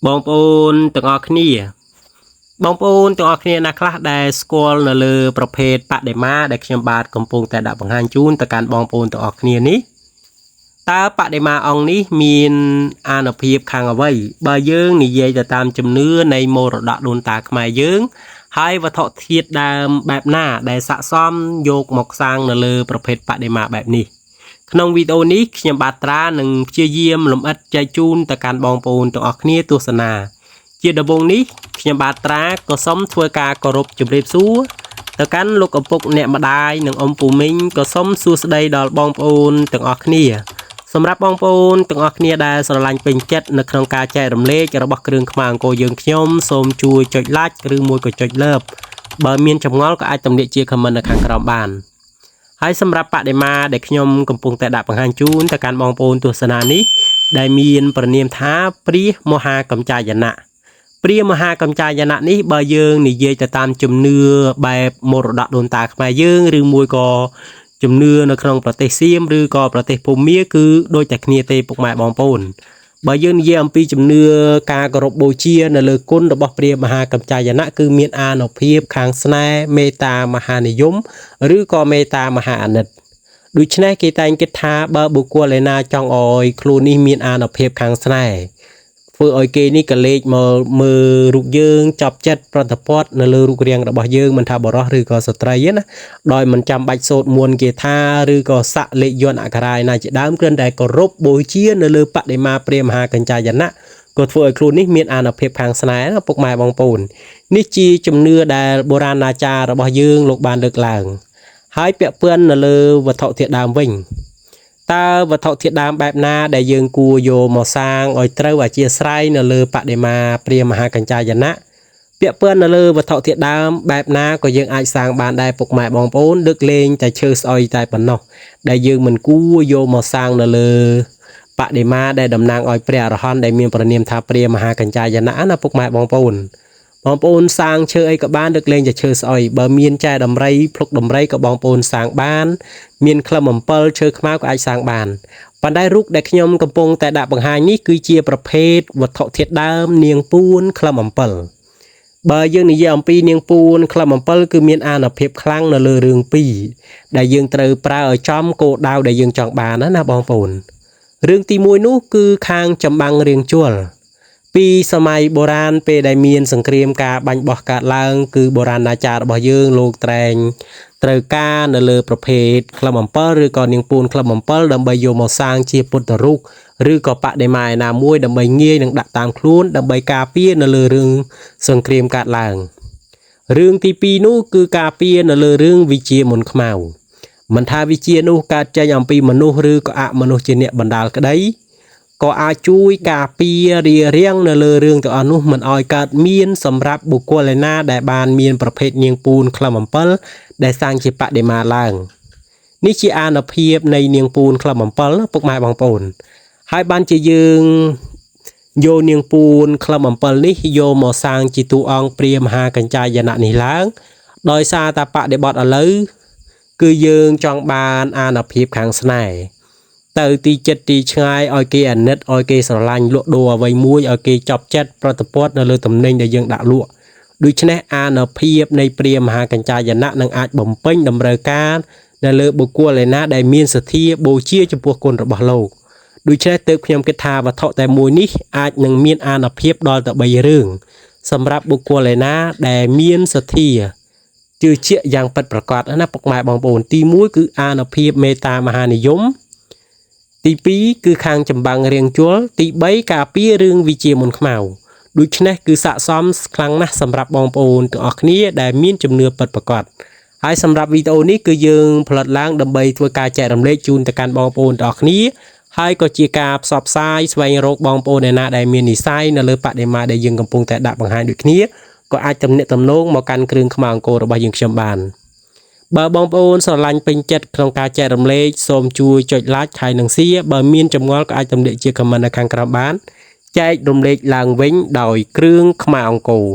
បងប្អូនទាំងអស់គ្នាបងប្អូនទាំងអស់គ្នាណាខ្លះដែលស្គាល់នៅលើប្រភេទបដិមាដែលខ្ញុំបាទកំពុងតែដាក់បង្ហាញជូនទៅកាន់បងប្អូនទាំងអស់គ្នានេះតើបដិមាអង្គនេះមានអានុភាពខាងអ្វីបើយើងនិយាយទៅតាមជំនឿនៃមរតកដូនតាខ្មែរយើងហើយវត្ថុធាតុដើមបែបណាដែលស័ក្តិសមយកមកសាងនៅលើប្រភេទបដិមាបែបនេះក្នុងវីដេអូនេះខ្ញុំបាទត្រានឹងព្យាយាមលម្អិតចែកជូនទៅកាន់បងប្អូនទាំងអស់គ្នាទស្សនាជាដំបូងនេះខ្ញុំបាទត្រាក៏សូមធ្វើការគោរពជម្រាបសួរទៅកាន់លោកឪពុកអ្នកម្ដាយនិងអ៊ំពូមីងក៏សូមសួស្តីដល់បងប្អូនទាំងអស់គ្នាសម្រាប់បងប្អូនទាំងអស់គ្នាដែលស្រឡាញ់ពេញចិត្តនៅក្នុងការចែករំលែករបស់គ្រឿងខ្មែរអង្គរយើងខ្ញុំសូមជួយចុច Like ឬមួយក៏ចុច Love បើមានចម្ងល់ក៏អាចទម្លាក់ជា Comment នៅខាងក្រោមបានហើយសម្រាប់បដិមាដែលខ្ញុំកំពុងតែដាក់បង្ហាញជូនទៅកាន់បងប្អូនទស្សនានេះដែលមានប្រនាមថាព្រះមហាកំចាយណៈព្រះមហាកំចាយណៈនេះបើយើងនិយាយទៅតាមជំនឿបែបមរតកដូនតាខ្មែរយើងឬមួយក៏ជំនឿនៅក្នុងប្រទេសសៀមឬក៏ប្រទេសភូមាគឺដូចតែគ្នាទេពុកម៉ែបងប្អូនបើយើងនិយាយអំពីជំនឿការគោរពបូជានៅលើគុណរបស់ព្រះមហាកំចាយណៈគឺមានអានុភាពខាងស្នេហ៍មេត្តាមហានិយមឬក៏មេត្តាមហាអាណិតដូច្នេះគេតែងគិតថាបើបុគ្គលឯណាចង់ឲ្យខ្លួននេះមានអានុភាពខាងស្នេហ៍ធ្វើឲ្យគេនេះក៏លេចមកមើលរូបយើងចាប់ចិត្តប្រតិពតនៅលើរូបរាងរបស់យើងមិនថាបុរសឬក៏ស្ត្រីទេណាដោយមិនចាំបាច់សូត្រមន្តគាថាឬក៏សាក់លេខយន្តអក្ខរាណាជាដើមគ្រាន់តែគោរពបូជានៅលើបដិមាព្រះមហាកញ្ចាយណៈក៏ធ្វើឲ្យខ្លួននេះមានអានុភាពខាងស្នេហ៍ណាពុកម៉ែបងប្អូននេះជាជំនឿដែលបុរាណអាចារ្យរបស់យើងលោកបានលើកឡើងហើយពាក់ព័ន្ធនៅលើវត្ថុធាតុដើមវិញតើវត្ថុធាតុដើមបែបណាដែលយើងគួរយកមកសាងឲ្យត្រូវអធិស្ឋាននៅលើបដិមាព្រះមហាកញ្ចាយណៈពាក់ព័ន្ធនៅលើវត្ថុធាតុដើមបែបណាក៏យើងអាចសាងបានដែរពុកម៉ែបងប្អូនលើកលែងតែឈើស្អុយតែប៉ុណ្ណោះដែលយើងមិនគួរយកមកសាងនៅលើបដិមាដែលតំណាងឲ្យព្រះអរហន្តដែលមានព្រះនាមថាព្រះមហាកញ្ចាយណៈណាពុកម៉ែបងប្អូនបងប្អូនសាងឈើអីក៏បានលើកលែងតែឈើស្អុយបើមានចែដំរីភ្លុកដំរីក៏បងប្អូនសាងបានមានក្លឹមអំពិលឈើខ្មៅក៏អាចសាងបានប៉ុន្តែរូបដែលខ្ញុំកំពុងតែដាក់បង្ហាញនេះគឺជាប្រភេទវត្ថុធាតុដើមនាងពួនក្លឹមអំពិលបើយើងនិយាយអំពីនាងពួនក្លឹមអំពិលគឺមានអានុភាពខ្លាំងនៅលើរឿងពីរដែលយើងត្រូវប្រើឲ្យចំគោលដៅដែលយើងចង់បានណាបងប្អូនរឿងទី1នោះគឺខាងចម្បាំងរៀងជួលពីសម័យបុរាណពេលដែលមានសង្គ្រាមការបាញ់បោះកើតឡើងគឺបុរាណាចារ្យរបស់យើងលោកត្រែងត្រូវការនៅលើប្រភេទក្លឹមអំពិលឬក៏នាងពួនក្លឹមអំពិលដើម្បីយកមកសាងជាពុទ្ធរូបឬក៏បដិមាឯណាមួយដើម្បីងាយនឹងដាក់តាមខ្លួនដើម្បីការពារនៅលើរឿងសង្គ្រាមកើតឡើងរឿងទី2នោះគឺការពារនៅលើរឿងវិជាមន្តខ្មៅមិនថាវិជានោះកើតចេញអំពីមនុស្សឬក៏អមនុស្សជាអ្នកបណ្ដាលក្តីក៏អាចជួយការពាររារាំងនៅលើរឿងទាំងអស់នោះមិនឲ្យកើតមានសម្រាប់បុគ្គលឯណាដែលបានមានប្រភេទនាងពូនក្លឹមអំពិលដែលសាងជាបដិមាឡើងនេះជាអានុភាពនៃនាងពូនក្លឹមអំពិលពុកម៉ែបងប្អូនហើយបានជាយើងយកនាងពូនក្លឹមអំពិលនេះយកមកសាងជាតួអង្គព្រះមហាកញ្ចាយណៈនេះឡើងដោយសារតែបដិបត្តិឥឡូវគឺយើងចង់បានអានុភាពខាងស្នេហ៍ទៅទីចិត្តទីឆ្ងាយឲ្យគេអាណិតឲ្យគេស្រឡាញ់លក់ដូរអ្វីមួយឲ្យគេចប់ចិត្តប្រតិពតនៅលើតំណែងដែលយើងដាក់លក់ដូច្នេះអានុភាពនៃព្រះមហាកញ្ចាយណៈនឹងអាចបំពេញតម្រូវការនៅលើបុគ្គលឯណាដែលមានសទ្ធាបូជាចំពោះគុណរបស់លោកដូច្នេះទើបខ្ញុំគិតថាវត្ថុតែមួយនេះអាចនឹងមានអានុភាពដល់ទៅ3រឿងសម្រាប់បុគ្គលឯណាដែលមានសទ្ធាជឿជាក់យ៉ាងពិតប្រាកដណាពុកម៉ែបងប្អូនទី1គឺអានុភាពមេត្តាមហានិយមទី2គឺខាងចម្បាំងរៀងជួលទី3ការពាររឿងវិជាមន្តខ្មៅដូច្នេះគឺស័ក្តិសមខ្លាំងណាស់សម្រាប់បងប្អូនទាំងអស់គ្នាដែលមានជំនឿពិតប្រាកដហើយសម្រាប់វីដេអូនេះគឺយើងផលិតឡើងដើម្បីធ្វើការចែករំលែកជូនទៅកាន់បងប្អូនទាំងអស់គ្នាហើយក៏ជាការផ្សព្វផ្សាយស្វែងរកបងប្អូនឯណាដែលមាននិស័យនៅលើបដិមាដែលយើងកំពុងតែដាក់បង្ហាញដូចគ្នាក៏អាចទំនាក់ទំនងមកកាន់គ្រឿងខ្មៅអង្គររបស់យើងខ្ញុំបានបើបងប្អូនស្រឡាញ់ពេញចិត្តក្នុងការចែករំលែកសូមជួយចុច Like ហើយនិង Share បើមានចម្ងល់ក៏អាចទម្លាក់ជា Comment នៅខាងក្រោមបានចែករំលែកឡើងវិញដោយគ្រឿងខ្មៅអង្គរ